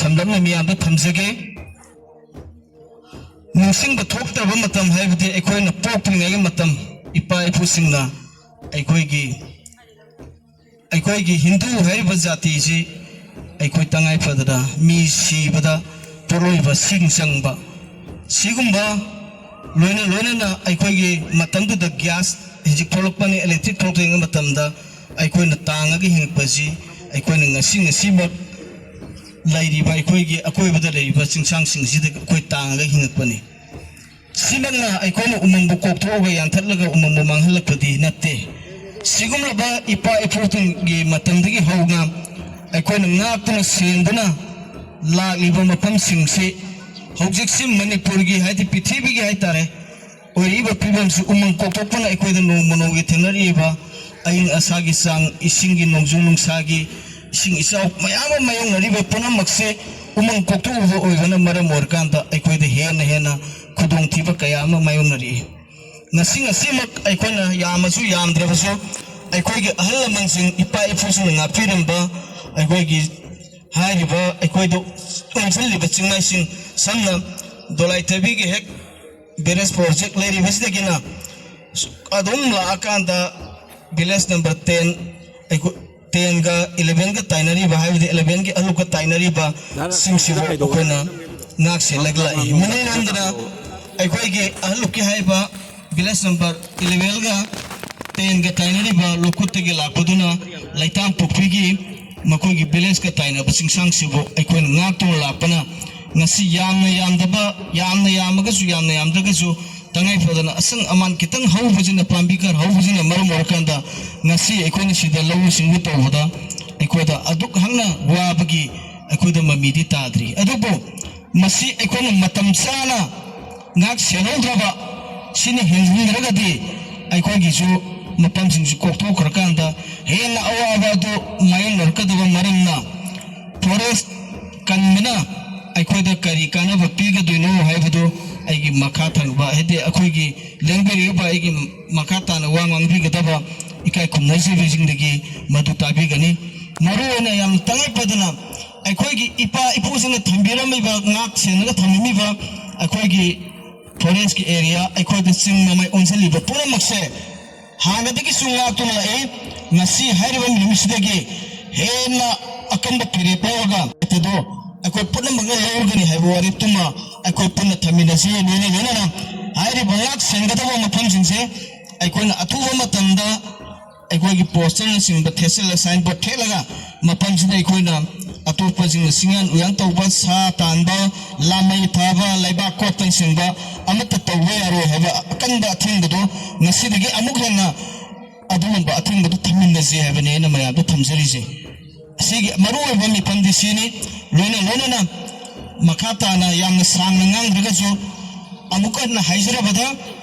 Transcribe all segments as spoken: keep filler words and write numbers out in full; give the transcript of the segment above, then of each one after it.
ꯁꯝꯂꯞꯅ ꯃꯤꯌꯥꯝꯗ ꯊꯝꯖꯒꯦ꯫ ꯅꯤꯡꯁꯤꯡꯕ ꯊꯣꯛꯇ꯭ꯔꯕ ꯃꯇꯝ ꯍꯥꯏꯕꯗꯤ ꯑꯩꯈꯣꯏꯅ ꯄꯣꯛꯇ꯭ꯔꯤꯉꯩꯒꯤ ꯃꯇꯝ, ꯏꯄꯥ ꯏꯄꯨꯁꯤꯡꯅ ꯑꯩꯈꯣꯏꯒꯤ, ꯑꯩꯈꯣꯏꯒꯤ ꯍꯤꯟꯗꯨ ꯍꯥꯏꯔꯤꯕ ꯖꯥꯇꯤꯁꯤ ꯑꯩꯈꯣꯏ ꯇꯉꯥꯏ ꯐꯗꯅ ꯃꯤ ꯁꯤꯕꯗ ꯄꯣꯠꯂꯣꯏꯕꯁꯤꯡ ꯆꯪꯕ, ꯁꯤꯒꯨꯝꯕ ꯂꯣꯏꯅ ꯂꯣꯏꯅꯅ ꯑꯩꯈꯣꯏꯒꯤ ꯃꯇꯝꯗꯨꯗ ꯒ꯭ꯌꯥꯁ ꯍꯧꯖꯤꯛ ꯊꯣꯛꯂꯛꯄꯅꯤ, ꯏꯂꯦꯛꯇ꯭ꯔꯤꯛ ꯊꯣꯛꯂꯛꯇ꯭ꯔꯤꯉꯩ ꯃꯇꯝꯗ ꯑꯩꯈꯣꯏꯅ ꯇꯥꯡꯉꯒ ꯍꯤꯡꯉꯛꯄꯁꯤ ꯑꯩꯈꯣꯏꯅ ꯉꯁꯤ ꯉꯁꯤꯃꯛ ꯂꯩꯔꯤꯕ ꯑꯩꯈꯣꯏꯒꯤ ꯑꯀꯣꯏꯕꯗ ꯂꯩꯔꯤꯕ ꯆꯤꯡꯁꯥꯡꯁꯤꯡꯁꯤꯗ ꯑꯩꯈꯣꯏ ꯇꯥꯡꯉꯒ ꯍꯤꯡꯉꯛꯄꯅꯤ꯫ ꯁꯤꯃꯛꯅ ꯑꯩꯈꯣꯏꯅ ꯎꯃꯪꯕꯨ ꯀꯣꯛꯊꯣꯛꯑꯒ ꯌꯥꯟꯊꯠꯂꯒ ꯎꯃꯪꯕꯨ ꯃꯥꯡꯍꯜꯂꯛꯄꯗꯤ ꯅꯠꯇꯦ꯫ ꯁꯤꯒꯨꯝꯂꯕ ꯏꯄꯥ ꯏꯄꯨꯁꯤꯡꯒꯤ ꯃꯇꯝꯗꯒꯤ ꯍꯧꯅ ꯑꯩꯈꯣꯏꯅ ꯉꯥꯛꯇꯨꯅ ꯁꯦꯡꯗꯨꯅ ꯂꯥꯛꯂꯤꯕ ꯃꯐꯝꯁꯤꯡꯁꯤ ꯍꯧꯖꯤꯛꯁꯤ ꯃꯅꯤꯄꯨꯔꯒꯤ ꯍꯥꯏꯗꯤ ꯄ꯭ꯔꯤꯊꯤꯕꯤꯒꯤ ꯍꯥꯏꯇꯥꯔꯦ, ꯑꯣꯏꯔꯤꯕ ꯐꯤꯕꯝꯁꯤ ꯎꯃꯪ ꯀꯣꯛꯊꯣꯛꯄꯅ ꯑꯩꯈꯣꯏꯗ ꯅꯣꯡꯃ ꯅꯣꯡꯃꯒꯤ ꯊꯦꯡꯅꯔꯛꯏꯕ ꯑꯏꯪ ꯑꯁꯥꯒꯤ ꯆꯥꯡ, ꯏꯁꯤꯡꯒꯤ ꯅꯣꯡꯖꯨ ꯅꯨꯡꯁꯥꯒꯤ ꯏꯁꯤꯡ ꯏꯆꯥꯎ ꯃꯌꯥꯝ ꯑꯃ ꯃꯥꯌꯣꯛꯅꯔꯤꯕ ꯄꯨꯝꯅꯃꯛꯁꯦ ꯎꯃꯪ ꯀꯣꯛꯊꯣꯛꯎꯕ ꯑꯣꯏꯕꯅ ꯃꯔꯝ ꯑꯣꯏꯔꯀꯥꯟꯗ ꯑꯩꯈꯣꯏꯗ ꯍꯦꯟꯅ ꯍꯦꯟꯅ ꯈꯨꯗꯣꯡꯊꯤꯕ ꯀꯌꯥ ꯑꯃ ꯃꯥꯌꯣꯛꯅꯔꯛꯏ꯫ ꯉꯁꯤ ꯉꯁꯤꯃꯛ ꯑꯩꯈꯣꯏꯅ ꯌꯥꯝꯃꯁꯨ ꯌꯥꯝꯗ꯭ꯔꯕꯁꯨ ꯑꯩꯈꯣꯏꯒꯤ ꯑꯍꯜ ꯂꯃꯟꯁꯤꯡ, ꯏꯄꯥ ꯏꯄꯨꯁꯤꯡꯅ ꯉꯥꯛꯄꯤꯔꯝꯕ ꯑꯩꯈꯣꯏꯒꯤ ꯍꯥꯏꯔꯤꯕ ꯑꯩꯈꯣꯏꯗ ꯑꯣꯟꯁꯤꯜꯂꯤꯕ ꯆꯤꯡꯃꯥꯏꯁꯤꯡ, ꯁꯝꯅ ꯗꯣꯂꯥꯏꯊꯕꯤꯒꯤ ꯍꯦꯛ ꯚꯤꯂꯦꯖ ꯄ꯭ꯔꯣꯖꯦꯛ ꯂꯩꯔꯤꯕꯁꯤꯗꯒꯤꯅ ꯑꯗꯨꯝ ꯂꯥꯛꯑꯀꯥꯟꯗ ꯚꯤꯂꯦꯖ ꯅꯝꯕꯔ ꯇꯦꯟ, ꯑꯩꯈꯣꯏ ꯇꯦꯟꯒ ꯏꯂꯚꯦꯟꯒ ꯇꯥꯏꯅꯔꯤꯕ, ꯍꯥꯏꯕꯗꯤ ꯏꯂꯚꯦꯟꯒꯤ ꯑꯍꯜꯂꯨꯞꯀ ꯇꯥꯏꯅꯔꯤꯕ ꯁꯤꯡꯁꯤꯕꯨ ꯑꯩꯈꯣꯏꯅ ꯉꯥꯛ ꯁꯦꯜꯂꯒ ꯂꯥꯛꯏ꯫ ꯃꯅꯤꯡꯂꯣꯝꯗꯅ ꯑꯩꯈꯣꯏꯒꯤ ꯑꯍꯜꯂꯨꯞꯀꯤ ꯍꯥꯏꯕ ꯚꯤꯂꯦꯖ ꯅꯝꯕꯔ ꯏꯂꯚꯦꯟꯒ ꯇꯦꯟꯒ ꯇꯥꯏꯅꯔꯤꯕ ꯂꯧꯈꯨꯠꯇꯒꯤ ꯂꯥꯛꯄꯗꯨꯅ ꯂꯩꯇꯥꯝ ꯄꯣꯛꯄꯤꯒꯤ ꯃꯈꯣꯏꯒꯤ ꯚꯤꯂꯦꯖꯀ ꯇꯥꯏꯅꯕ ꯆꯤꯡꯁꯥꯡꯁꯤꯕꯨ ꯑꯩꯈꯣꯏꯅ ꯉꯥꯛꯇꯨꯅ ꯂꯥꯛꯄꯅ ꯉꯁꯤ ꯌꯥꯝꯅ ꯌꯥꯝꯗꯕ, ꯌꯥꯝꯅ ꯌꯥꯝꯃꯒꯁꯨ ꯌꯥꯝꯅ ꯌꯥꯝꯗ꯭ꯔꯒꯁꯨ ꯇꯉꯥꯏ ꯐꯗꯅ ꯑꯁꯪ ꯑꯃꯥꯟ ꯈꯤꯇꯪ ꯍꯧꯕꯁꯤꯅ, ꯄꯥꯝꯕꯤ ꯈꯔ ꯍꯧꯕꯁꯤꯅ ꯃꯔꯝ ꯑꯣꯏꯔꯀꯥꯟꯗ ꯉꯁꯤ ꯑꯩꯈꯣꯏꯅ ꯁꯤꯗ ꯂꯧꯎ ꯁꯤꯡꯎ ꯇꯧꯕꯗ ꯑꯩꯈꯣꯏꯗ ꯑꯗꯨꯛ ꯍꯛꯅ ꯋꯥꯕꯒꯤ ꯑꯩꯈꯣꯏꯗ ꯃꯃꯤꯗꯤ ꯇꯥꯗ꯭ꯔꯤ꯫ ꯑꯗꯨꯕꯨ ꯃꯁꯤ ꯑꯩꯈꯣꯏꯅ ꯃꯇꯝ ꯆꯥꯅ ꯉꯥꯛ ꯁꯦꯜꯍꯧꯗ꯭ꯔꯕ, ꯁꯤꯅ ꯍꯦꯟꯖꯤꯟꯈ꯭ꯔꯒꯗꯤ ꯑꯩꯈꯣꯏꯒꯤꯁꯨ ꯃꯐꯝꯁꯤꯡꯁꯤ ꯀꯣꯛꯊꯣꯛꯈ꯭ꯔꯀꯥꯟꯗ ꯍꯦꯟꯅ ꯑꯋꯥꯕ ꯑꯗꯨ ꯃꯥꯌꯣꯛꯅꯔꯛꯀꯗꯕ ꯃꯔꯝꯅ ꯐꯣꯔꯦꯁ ꯀꯟꯕꯅ ꯑꯩꯈꯣꯏꯗ ꯀꯔꯤ ꯀꯥꯟꯅꯕ ꯄꯤꯒꯗꯣꯏꯅꯣ ꯍꯥꯏꯕꯗꯨ ꯑꯩꯒꯤ ꯃꯈꯥ ꯊꯪꯕ, ꯍꯥꯏꯗꯤ ꯑꯩꯈꯣꯏꯒꯤ ꯂꯦꯡꯕꯤꯔꯤꯕ ꯑꯩꯒꯤ ꯃꯈꯥ ꯇꯥꯅ ꯋꯥ ꯉꯥꯡꯕꯤꯒꯗꯕ ꯏꯀꯥꯏ ꯈꯨꯝꯅꯖꯕꯁꯤꯡꯗꯒꯤ ꯃꯗꯨ ꯇꯥꯕꯤꯒꯅꯤ꯫ ꯃꯔꯨꯑꯣꯏꯅ ꯌꯥꯝ ꯇꯉꯥꯏ ꯐꯗꯅ ꯑꯩꯈꯣꯏꯒꯤ ꯏꯄꯥ ꯏꯄꯨꯁꯤꯡꯅ ꯊꯝꯕꯤꯔꯝꯃꯤꯕ, ꯉꯥꯛ ꯁꯦꯟꯅꯒ ꯊꯝꯕꯤꯔꯝꯃꯤꯕ ꯑꯩꯈꯣꯏꯒꯤ ꯐꯣꯔꯦꯁꯀꯤ ꯑꯦꯔꯤꯌꯥ, ꯑꯩꯈꯣꯏꯗ ꯆꯤꯡ ꯃꯃꯩ ꯑꯣꯟꯁꯤꯜꯂꯤꯕ ꯄꯨꯝꯅꯃꯛꯁꯦ ꯍꯥꯟꯅꯗꯒꯤꯁꯨ ꯉꯥꯛꯇꯨꯅ ꯂꯥꯛꯏ꯫ ꯉꯁꯤ ꯍꯥꯏꯔꯤꯕ ꯅꯨꯃꯤꯠꯁꯤꯗꯒꯤ ꯍꯦꯟꯅ ꯑꯀꯟꯕ ꯐꯤꯔꯦꯞ ꯂꯧꯔꯒ ꯑꯗꯨ ꯑꯩꯈꯣꯏ ꯄꯨꯝꯅꯃꯛꯅ ꯂꯧꯔꯒꯅꯤ ꯍꯥꯏꯕ ꯋꯥꯔꯦꯞꯇꯨꯃ ꯑꯩꯈꯣꯏ ꯄꯨꯟꯅ ꯊꯝꯃꯤꯟꯅꯁꯤ꯫ ꯂꯣꯏꯅ ꯂꯣꯏꯅꯅ ꯍꯥꯏꯔꯤꯕ ꯉꯥꯛ ꯁꯦꯟꯒꯗꯕ ꯃꯐꯝꯁꯤꯡꯁꯦ ꯑꯩꯈꯣꯏꯅ ꯑꯊꯨꯕ ꯃꯇꯝꯗ ꯑꯩꯈꯣꯏꯒꯤ ꯄꯣꯁꯇꯔꯅꯆꯤꯡꯕ ꯊꯦꯠꯆꯜꯂ, ꯁꯥꯏꯟꯕꯣꯔꯗ ꯊꯦꯠꯂꯒ ꯃꯐꯝꯁꯤꯗ ꯑꯩꯈꯣꯏꯅ ꯑꯇꯣꯞꯄꯁꯤꯡꯅ ꯆꯤꯡꯌꯥꯟ ꯎꯌꯥꯟ ꯇꯧꯕ, ꯁꯥ ꯇꯥꯟꯕ, ꯂꯥꯃꯩ ꯊꯥꯕ, ꯂꯩꯕꯥꯛ ꯀꯣꯠꯄꯅꯆꯤꯡꯕ ꯑꯃꯠꯇ ꯇꯧꯕ ꯌꯥꯔꯣꯏ ꯍꯥꯏꯕ ꯑꯀꯟꯕ ꯑꯊꯤꯡꯕꯗꯣ ꯉꯁꯤꯗꯒꯤ ꯑꯃꯨꯛ ꯍꯦꯟꯅ ꯑꯗꯨꯒꯨꯝꯕ ꯑꯊꯤꯡꯕꯗꯨ ꯊꯝꯃꯤꯟꯅꯁꯤ ꯍꯥꯏꯕꯅꯤ ꯑꯩꯅ ꯃꯌꯥꯝꯗ ꯊꯝꯖꯔꯤꯁꯦ꯫ ꯑꯁꯤꯒꯤ ꯃꯔꯨꯑꯣꯏꯕ ꯃꯤꯐꯝꯗꯤ ꯁꯤꯅꯤ꯫ ꯂꯣꯏꯅ ꯂꯣꯏꯅꯅ ꯃꯈꯥ ꯇꯥꯅ ꯌꯥꯝꯅ ꯁꯥꯡꯅ ꯉꯥꯡꯗ꯭ꯔꯒꯁꯨ ꯑꯃꯨꯛ ꯍꯟꯅ ꯍꯥꯏꯖꯔꯕꯗ,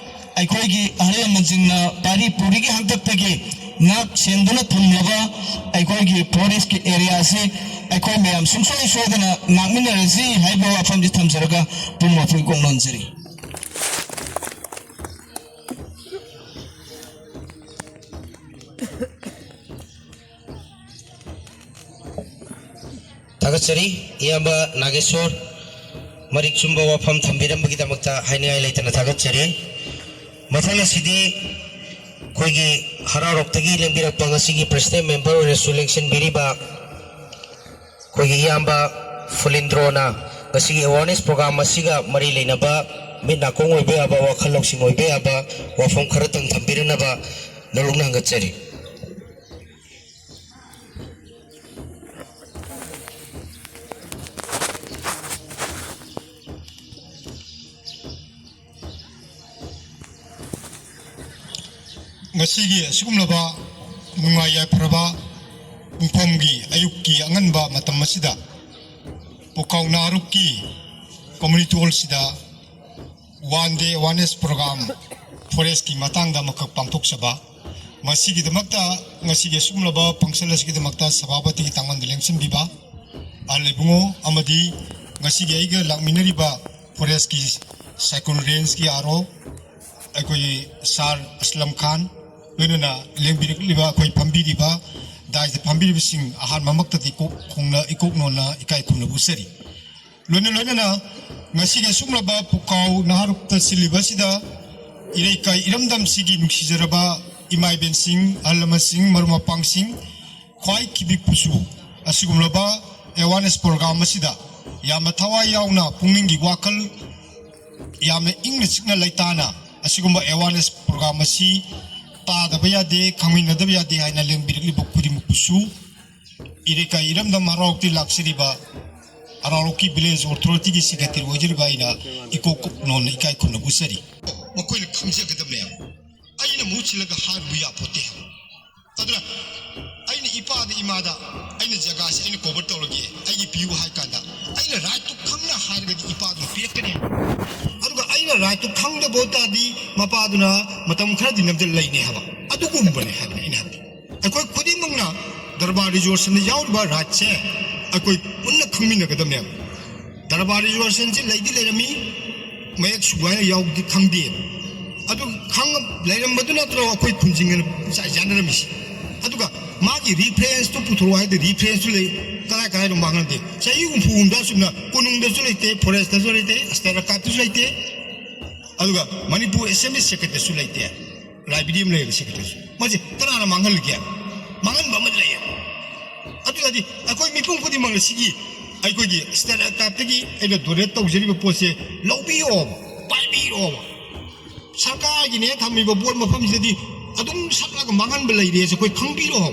ꯑꯩꯈꯣꯏꯒꯤ ꯑꯍꯜ ꯂꯃꯟꯁꯤꯡꯅ ꯄꯥꯔꯤ ꯄꯨꯔꯤꯒꯤ ꯍꯥꯛꯇꯛꯇꯒꯤ ꯉꯥꯛ ꯁꯦꯟꯗꯨꯅ ꯊꯝꯂꯕ ꯑꯩꯈꯣꯏꯒꯤ ꯐꯣꯔꯦꯁꯀꯤ ꯑꯦꯔꯤꯌꯥꯁꯤ ꯑꯩꯈꯣꯏ ꯃꯌꯥꯝ ꯁꯨꯡꯁꯣꯏ ꯁꯣꯏꯗꯅ ꯉꯥꯛꯃꯤꯟꯅꯔꯁꯤ ꯍꯥꯏꯕ ꯋꯥꯐꯝꯁꯤ ꯊꯝꯖꯔꯒ ꯄꯨꯝꯅꯃꯛꯄꯨ ꯏꯀꯣꯛ ꯅꯣꯟꯖꯔꯤ꯫ ꯊꯥꯒꯠꯆꯔꯤ ꯏꯌꯥꯝꯕ ꯅꯥꯒꯦꯁꯣꯔ, ꯃꯔꯤꯛ ꯆꯨꯝꯕ ꯋꯥꯐꯝ ꯊꯝꯕꯤꯔꯝꯕꯒꯤꯗꯃꯛꯇ ꯍꯥꯏꯅꯤꯡꯉꯥꯏ ꯂꯩꯇꯅ ꯊꯥꯒꯠꯆꯔꯤ꯫ ꯃꯊꯪ ꯑꯁꯤꯗꯤ ꯑꯩꯈꯣꯏꯒꯤ ꯍꯔꯥꯎꯔꯣꯛꯇꯒꯤ ꯂꯦꯡꯕꯤꯔꯛꯄ ꯉꯁꯤꯒꯤ president member ꯑꯣꯏꯅꯁꯨ ꯂꯦꯡꯁꯤꯟꯕꯤꯔꯤꯕ ꯑꯩꯈꯣꯏꯒꯤ ꯏꯌꯥꯝꯕ ꯐꯨꯂꯤꯟꯗ꯭ꯔꯣꯅ ꯉꯁꯤꯒꯤ awareness program ꯑꯁꯤꯒ ꯃꯔꯤ ꯂꯩꯅꯕ ꯃꯤꯠ ꯅꯥꯀꯣꯡ ꯑꯣꯏꯕ ꯌꯥꯕ, ꯋꯥꯈꯜ ꯂꯧꯁꯤꯡ ꯑꯣꯏꯕ ꯌꯥꯕ ꯋꯥꯐꯝ ꯈꯔꯇꯪ ꯊꯝꯕꯤꯔꯅꯕ ꯅꯧꯂꯨꯛꯅ ꯍꯪꯒꯠꯆꯔꯤ꯫ ꯉꯁꯤꯒꯤ ꯑꯁꯤꯒꯨꯝꯂꯕ ꯅꯨꯡꯉꯥꯏ ꯌꯥꯏꯐꯔꯕ ꯄꯨꯡꯐꯝꯒꯤ ꯑꯌꯨꯛꯀꯤ ꯑꯉꯟꯕ ꯃꯇꯝ ꯑꯁꯤꯗ ꯄꯨꯀꯥꯎ ꯅꯥꯔꯨꯛꯀꯤ community hall ꯁꯤꯗ one day awareness program forest ꯀꯤ ꯃꯇꯥꯡꯗ ꯑꯃꯈꯛ ꯄꯥꯡꯊꯣꯛꯆꯕ, ꯃꯁꯤꯒꯤꯗꯃꯛꯇ, ꯉꯁꯤꯒꯤ ꯑꯁꯤꯒꯨꯝꯂꯕ function ꯑꯁꯤꯒꯤꯗꯃꯛꯇ ꯁꯚꯥꯄꯇꯤꯒꯤ ꯇꯥꯡꯕꯟꯗ ꯂꯦꯡꯁꯤꯟꯕꯤꯕ ꯑꯍꯜ ꯏꯕꯨꯡꯉꯣ ꯑꯃꯗꯤ ꯉꯁꯤꯒꯤ ꯑꯩꯒ ꯂꯥꯛꯃꯤꯟꯅꯔꯤꯕ forest ꯀꯤ ꯁꯥꯏꯀꯨꯜ range ꯀꯤ R O ꯑꯩꯈꯣꯏꯒꯤ sir ꯑꯁꯂꯝ ꯈꯥꯟ, ꯂꯣꯏꯅꯅ ꯂꯦꯡꯕꯤꯔꯛꯂꯤꯕ ꯑꯩꯈꯣꯏ ꯐꯝꯕꯤꯔꯤꯕ ꯗꯥꯏꯁꯇ ꯐꯝꯕꯤꯔꯤꯕꯁꯤꯡ ꯑꯍꯥꯟꯕꯃꯛꯇꯗꯤ ꯀꯣꯛ ꯈꯣꯡꯅ ꯏꯀꯣꯛ ꯅꯣꯟꯅ ꯏꯀꯥꯏ ꯈꯨꯝꯅꯕ ꯎꯠꯆꯔꯤ꯫ ꯂꯣꯏꯅ ꯂꯣꯏꯅꯅ ꯉꯁꯤꯒꯤ ꯑꯁꯨꯛꯂꯕ ꯄꯨꯀꯥꯎ ꯅꯍꯥꯔꯣꯛꯇ ꯁꯤꯜꯂꯤꯕ ꯑꯁꯤꯗ ꯏꯔꯩꯀꯥꯏ ꯏꯔꯝꯗꯝꯁꯤꯒꯤ ꯅꯨꯡꯁꯤꯖꯔꯕ ꯏꯃꯥ ꯏꯕꯦꯟꯁꯤꯡ, ꯑꯍꯜ ꯂꯃꯟꯁꯤꯡ, ꯃꯔꯨꯞ ꯃꯄꯥꯡꯁꯤꯡ, ꯈ꯭ꯋꯥꯏ ꯈꯤꯕꯤꯛꯄꯁꯨ ꯑꯁꯤꯒꯨꯝꯂꯕ awareness program ꯑꯁꯤꯗ ꯌꯥꯝꯅ ꯊꯋꯥꯏ ꯌꯥꯎꯅ ꯄꯨꯛꯅꯤꯡꯒꯤ ꯋꯥꯈꯜ ꯌꯥꯝꯅ ꯏꯪꯅ ꯆꯤꯛꯅ ꯂꯩꯇꯥꯅ ꯑꯁꯤꯒꯨꯝꯕ awareness program ꯑꯁꯤ ꯇꯥꯗꯕ ꯌꯥꯗꯦ, ꯈꯪꯃꯤꯟꯅꯗꯕ ꯌꯥꯗꯦ ꯍꯥꯏꯅ ꯂꯦꯡꯕꯤꯔꯛꯂꯤꯕ ꯈꯨꯗꯤꯡꯃꯛꯄꯨꯁꯨ ꯏꯔꯩꯀꯥꯏ ꯏꯔꯝꯗꯝ ꯍꯔꯥꯎꯔꯣꯛꯇꯒꯤ ꯂꯥꯛꯆꯔꯤꯕ ꯍꯔꯥꯎꯔꯣꯛꯀꯤ village authorityꯒꯤ secretary ꯑꯣꯏꯖꯔꯤꯕ ꯑꯩꯅ ꯏꯀꯣꯛ ꯀꯣꯛ ꯅꯣꯟꯅ ꯏꯀꯥꯏ ꯈꯨꯝꯅꯕ ꯎꯠꯆꯔꯤ꯫ ꯃꯈꯣꯏꯅ ꯈꯪꯖꯒꯗꯕꯅꯦ꯫ ꯑꯩꯅ ꯃꯍꯨꯠ ꯁꯤꯜꯂꯒ ꯍꯥꯏꯔꯨꯕ ꯌꯥꯄꯣꯠꯇꯦ ꯍꯥꯏꯕ꯫ ꯑꯗꯨꯅ ꯑꯩꯅ ꯏꯄꯥꯗ ꯏꯃꯥꯗ ꯑꯩꯅ ꯖꯒꯥꯁꯤ ꯑꯩꯅ cover ꯇꯧꯔꯒꯦ, ꯑꯩꯒꯤ ꯄꯤꯌꯨ ꯍꯥꯏ ꯀꯥꯟꯗ ꯑꯩꯅ rightꯇꯨ ꯈꯪꯅ ꯍꯥꯏꯔꯒꯗꯤ ꯏꯄꯥꯗꯨꯅ ꯄꯤꯔꯛꯀꯅꯤ꯫ ꯑꯗꯨꯒ ꯑꯩꯅ rightꯇꯨ ꯈꯪꯗꯕ ꯑꯣꯏ ꯇꯥꯔꯗꯤ ꯃꯄꯥꯗꯨꯅ ꯃꯇꯝ ꯈꯔꯗꯤ ꯅꯝꯖꯜ ꯂꯩꯅꯤ ꯍꯥꯏꯕ꯫ ꯑꯗꯨꯒꯨꯝꯕꯅꯦ ꯍꯥꯏꯕꯅꯦ ꯑꯩꯅ ꯍꯥꯏꯕꯗꯤ꯫ ꯑꯩꯈꯣꯏ ꯈꯨꯗꯤꯡꯃꯛꯅ ꯗꯔꯕꯥꯔ resolutionꯗ ꯌꯥꯎꯔꯤꯕ rightꯁꯦ ꯑꯩꯈꯣꯏ ꯄꯨꯟꯅ ꯈꯪꯃꯤꯟꯅꯒꯗꯕꯅꯦꯕ꯫ ꯗꯔꯕꯥꯔ resolutionꯁꯤ ꯂꯩꯗꯤ ꯂꯩꯔꯝꯃꯤ, ꯃꯌꯦꯛ ꯁꯨꯒꯥꯏꯅ ꯌꯥꯎꯗꯤ ꯈꯪꯗꯦ꯫ ꯑꯗꯨ ꯈꯪ ꯂꯩꯔꯝꯕꯗꯨ ꯅꯠꯇ꯭ꯔꯣ ꯑꯩꯈꯣꯏ ꯈꯨꯟꯁꯤꯡꯒꯅ ꯆꯥꯏ ꯆꯥꯅꯔꯝꯃꯤꯁꯤ? ꯑꯗꯨꯒ ꯃꯥꯒꯤ referenceꯇꯨ ꯄꯨꯊꯣꯔꯛꯑꯣ ꯍꯥꯏꯗꯤ referenceꯇꯨ ꯂꯩ, ꯀꯗꯥꯏ ꯀꯗꯥꯏꯗ ꯃꯥꯡꯍꯟꯗꯦ? ꯆꯍꯤ ꯍꯨꯝꯐꯨ ꯍꯨꯝꯗ꯭ꯔꯥ ꯁꯨꯞꯅ ꯀꯣꯅꯨꯡꯗꯁꯨ ꯂꯩꯇꯦ, forestꯇꯁꯨ ꯂꯩꯇꯦ, state archiveꯇꯁꯨ ꯂꯩꯇꯦ, ꯑꯗꯨꯒ ꯃꯅꯤꯄꯨꯔ assembly secretariatꯇꯁꯨ ꯂꯩꯇꯦ꯫ Library ꯑꯃ ꯂꯩꯌꯦꯕ secretariat꯫ ꯃꯁꯤ ꯀꯅꯥꯅ ꯃꯥꯡꯍꯜꯂꯤꯒꯦ? ꯃꯥꯡꯍꯟꯕ ꯑꯃ ꯂꯩꯌꯦ꯫ ꯑꯗꯨꯅꯗꯤ ꯑꯩꯈꯣꯏ ꯃꯤꯄꯨꯝ ꯈꯨꯗꯤꯡꯃꯛꯅ ꯁꯤꯒꯤ ꯑꯩꯈꯣꯏꯒꯤ state archiveꯇꯒꯤ ꯑꯩꯅ donate ꯇꯧꯖꯔꯤꯕ ꯄꯣꯠꯁꯦ ꯂꯧꯕꯤꯌꯣꯕ, ꯄꯥꯏꯕꯤꯔꯣꯕ꯫ ꯁꯔꯀꯥꯔꯒꯤꯅꯦ ꯊꯝꯃꯤꯕ ꯕꯣꯠ ꯃꯐꯝꯁꯤꯗꯗꯤ ꯑꯗꯨꯝ ꯁꯛꯂꯒ ꯃꯥꯡꯍꯟꯕ ꯂꯩꯔꯦꯁꯦ ꯑꯩꯈꯣꯏ ꯈꯪꯕꯤꯔꯣꯕ꯫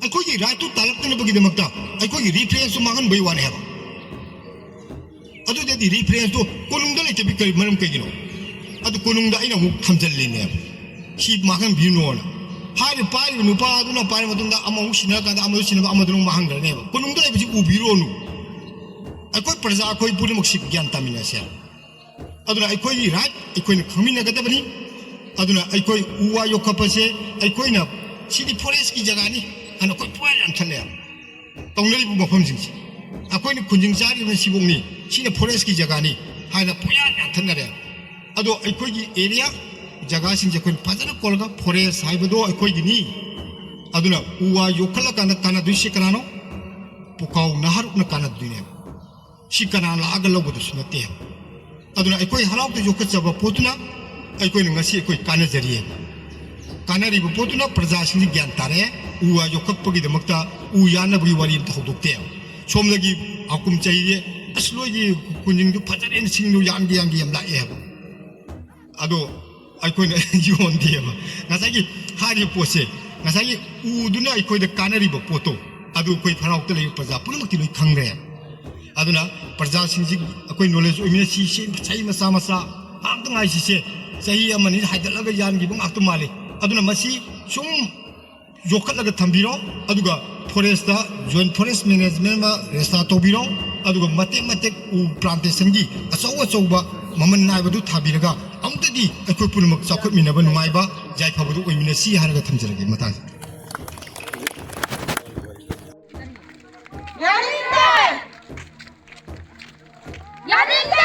ꯑꯩꯈꯣꯏꯒꯤ rightꯇꯨ ꯇꯥꯜꯂꯛꯇꯅꯕꯒꯤꯗꯃꯛꯇ ꯑꯩꯈꯣꯏꯒꯤ referenceꯇꯨ ꯃꯥꯡꯍꯟꯕꯒꯤ ꯋꯥꯅꯤ ꯍꯥꯏꯕ꯫ ꯑꯗꯨꯗꯗꯤ referenceꯇꯨ ꯀꯣꯅꯨꯡꯗ ꯂꯩꯇꯕꯤ ꯀꯔꯤ ꯃꯔꯝ ꯀꯩꯒꯤꯅꯣ? ꯑꯗꯨ ꯀꯣꯅꯨꯡꯗ ꯑꯩꯅ ꯑꯃꯨꯛ ꯊꯝꯖꯤꯜꯂꯤꯅꯦꯕ, ꯁꯤ ꯃꯥꯡꯍꯟꯕꯤꯔꯨꯅꯣꯅ꯫ ꯍꯥꯏꯔꯤꯕ ꯄꯥꯏꯔꯤꯕ ꯅꯨꯄꯥ ꯑꯗꯨꯅ ꯄꯥꯏꯔ ꯃꯇꯨꯡꯗ ꯑꯃꯃꯨꯛ ꯁꯤꯟꯅꯔꯀꯥꯟꯗ ꯑꯃꯗꯨ ꯁꯤꯟꯅꯕ ꯑꯃꯗꯨꯅ ꯑꯃꯨꯛ ꯃꯥꯡꯍꯟꯈ꯭ꯔꯅꯦꯕ꯫ ꯀꯣꯅꯨꯡꯗ ꯂꯩꯕꯁꯤ ꯎꯕꯤꯔꯣꯅꯨ꯫ ꯑꯩꯈꯣꯏ ꯄ꯭ꯔꯖꯥ ꯑꯩꯈꯣꯏ ꯄꯨꯝꯅꯃꯛꯁꯤ ꯒ꯭ꯌꯥꯟ ꯇꯥꯃꯤꯟꯅꯁꯦ꯫ ꯑꯗꯨꯅ ꯑꯩꯈꯣꯏꯒꯤ right ꯑꯩꯈꯣꯏꯅ ꯈꯪꯃꯤꯟꯅꯒꯗꯕꯅꯤ꯫ ꯑꯗꯨꯅ ꯑꯩꯈꯣꯏ ꯎ ꯋꯥ ꯌꯣꯛꯈꯠꯄꯁꯦ ꯑꯩꯈꯣꯏꯅ ꯁꯤꯗꯤ forestꯀꯤ ꯖꯒꯥꯅꯤ ꯍꯥꯏꯅ ꯑꯩꯈꯣꯏ ꯄꯨꯡꯌꯥꯟ ꯌꯥꯟꯊꯠꯂꯦ꯫ ꯇꯧꯅꯔꯤꯕ ꯃꯐꯝꯁꯤꯡꯁꯦ ꯑꯩꯈꯣꯏꯅ ꯈꯨꯟꯖꯤꯡ ꯆꯥꯔꯤꯕ ꯁꯤꯕꯨꯛꯅꯤ, ꯁꯤꯅ forestꯀꯤ ꯖꯒꯥꯅꯤ ꯍꯥꯏꯅ ꯄꯨꯡꯌꯥꯟ ꯌꯥꯟꯊꯠꯅꯔꯦ꯫ ꯑꯗꯣ ꯑꯩꯈꯣꯏꯒꯤ area ꯖꯒꯥꯁꯤꯡꯁꯦ ꯑꯩꯈꯣꯏꯅ ꯐꯖꯅ ꯀꯣꯜꯂꯒ forest ꯍꯥꯏꯕꯗꯣ ꯑꯩꯈꯣꯏꯒꯤꯅꯤ, ꯑꯗꯨꯅ ꯎ ꯋꯥ ꯌꯣꯛꯈꯠꯂꯀꯥꯟꯗ ꯀꯥꯟꯅꯗꯣꯏꯁꯤ ꯀꯅꯥꯅꯣ? ꯄꯨꯀꯥꯎ ꯅꯍꯥꯔꯨꯞꯅ ꯀꯥꯟꯅꯗꯣꯏꯅꯦꯕ꯫ ꯁꯤ ꯀꯅꯥ ꯂꯥꯛꯑꯒ ꯂꯧꯒꯗꯕꯁꯨ ꯅꯠꯇꯦꯕ꯫ ꯑꯗꯨꯅ ꯑꯩꯈꯣꯏ ꯍꯔꯥꯎꯗ ꯌꯣꯛꯈꯠꯆꯕ ꯄꯣꯠꯇꯨꯅ ꯑꯩꯈꯣꯏꯅ ꯉꯁꯤ ꯑꯩꯈꯣꯏ ꯀꯥꯟꯅꯖꯔꯤꯑꯕ꯫ ꯀꯥꯟꯅꯔꯤꯕ ꯄꯣꯠꯇꯨꯅ ꯄ꯭ꯔꯖꯥꯁꯤꯡꯁꯤ ꯒ꯭ꯌꯥꯟ ꯇꯥꯔꯛꯑꯦ꯫ ꯎ ꯋꯥ ꯌꯣꯛꯈꯠꯄꯒꯤꯗꯃꯛꯇ ꯎ ꯌꯥꯟꯅꯕꯒꯤ ꯋꯥꯔꯤ ꯑꯝꯇ ꯍꯧꯗꯣꯛꯇꯦꯕ꯫ ꯁꯣꯝꯗꯒꯤ ꯍꯥꯀꯨꯝ ꯆꯩꯔꯦ, "ꯑꯁ, ꯅꯣꯏꯒꯤ ꯈꯨꯟꯁꯤꯡꯗꯨ ꯐꯖꯔꯦꯅ, ꯁꯤꯡꯗꯨ ꯌꯥꯟꯒꯦ ꯌꯥꯟꯒꯦ ꯌꯥꯝ ꯂꯥꯛꯑꯦ" ꯍꯥꯏꯕ꯫ ꯑꯗꯣ ꯑꯩꯈꯣꯏꯅ ꯌꯣꯟꯗꯦꯕ꯫ ꯉꯁꯥꯏꯒꯤ ꯍꯥꯏꯔꯤꯕ ꯄꯣꯠꯁꯦ, ꯉꯁꯥꯏꯒꯤ ꯎꯗꯨꯅ ꯑꯩꯈꯣꯏꯗ ꯀꯥꯟꯅꯔꯤꯕ ꯄꯣꯠꯇꯣ, ꯑꯗꯨ ꯑꯩꯈꯣꯏ ꯐꯔꯥꯎꯇ ꯂꯩꯕ ꯄ꯭ꯔꯖꯥ ꯄꯨꯝꯅꯃꯛꯇꯤ ꯂꯣꯏ ꯈꯪꯈ꯭ꯔꯦ꯫ ꯑꯗꯨꯅ ꯄ꯭ꯔꯖꯥꯁꯤꯡꯁꯤ ꯑꯩꯈꯣꯏ ꯅꯣꯂꯦꯖ ꯑꯣꯏꯃꯤꯟꯅꯁꯤ꯫ ꯁꯤ ꯆꯍꯤ ꯃꯆꯥ ꯃꯆꯥ ꯉꯥꯛꯇ ꯉꯥꯏꯁꯤꯁꯦ, ꯆꯍꯤ ꯑꯃꯅꯤ ꯍꯥꯏꯗꯠꯂꯒ ꯌꯥꯟꯈꯤꯕ ꯉꯥꯛꯇ ꯃꯥꯜꯂꯤ꯫ ꯑꯗꯨꯅ ꯃꯁꯤ ꯁꯨꯝ ꯌꯣꯛꯈꯠꯂꯒ ꯊꯝꯕꯤꯔꯣ, ꯑꯗꯨꯒ ꯐꯣꯔꯦꯁꯇ ꯖꯣꯏꯟ ꯐꯣꯔꯦꯁ ꯃꯦꯅꯦꯖꯃꯦꯟ ꯑꯃ ꯔꯦꯖꯤꯁꯇꯥꯔ ꯇꯧꯕꯤꯔꯣ, ꯑꯗꯨꯒ ꯃꯇꯦꯛ ꯃꯇꯦꯛ ꯎ ꯄ꯭ꯂꯥꯟꯇꯦꯁꯟꯒꯤ ꯑꯆꯧ ꯑꯆꯧꯕ ꯃꯃꯜ ꯅꯥꯏꯕꯗꯨ ꯊꯥꯕꯤꯔꯒ ꯑꯃꯨꯛꯇꯗꯤ ꯑꯩꯈꯣꯏ ꯄꯨꯝꯅꯃꯛ ꯆꯥꯎꯈꯠꯃꯤꯟꯅꯕ ꯅꯨꯡꯉꯥꯏꯕ ꯌꯥꯏꯐꯕꯗꯨ ꯑꯣꯏꯃꯤꯟꯅꯁꯤ ꯍꯥꯏꯔꯒ ꯊꯝꯖꯔꯒꯦ꯫ ꯃꯇꯥꯡꯁꯤꯗ ꯌꯥꯅꯤꯡꯗꯦ! ꯌꯥꯅꯤꯡꯗꯦ!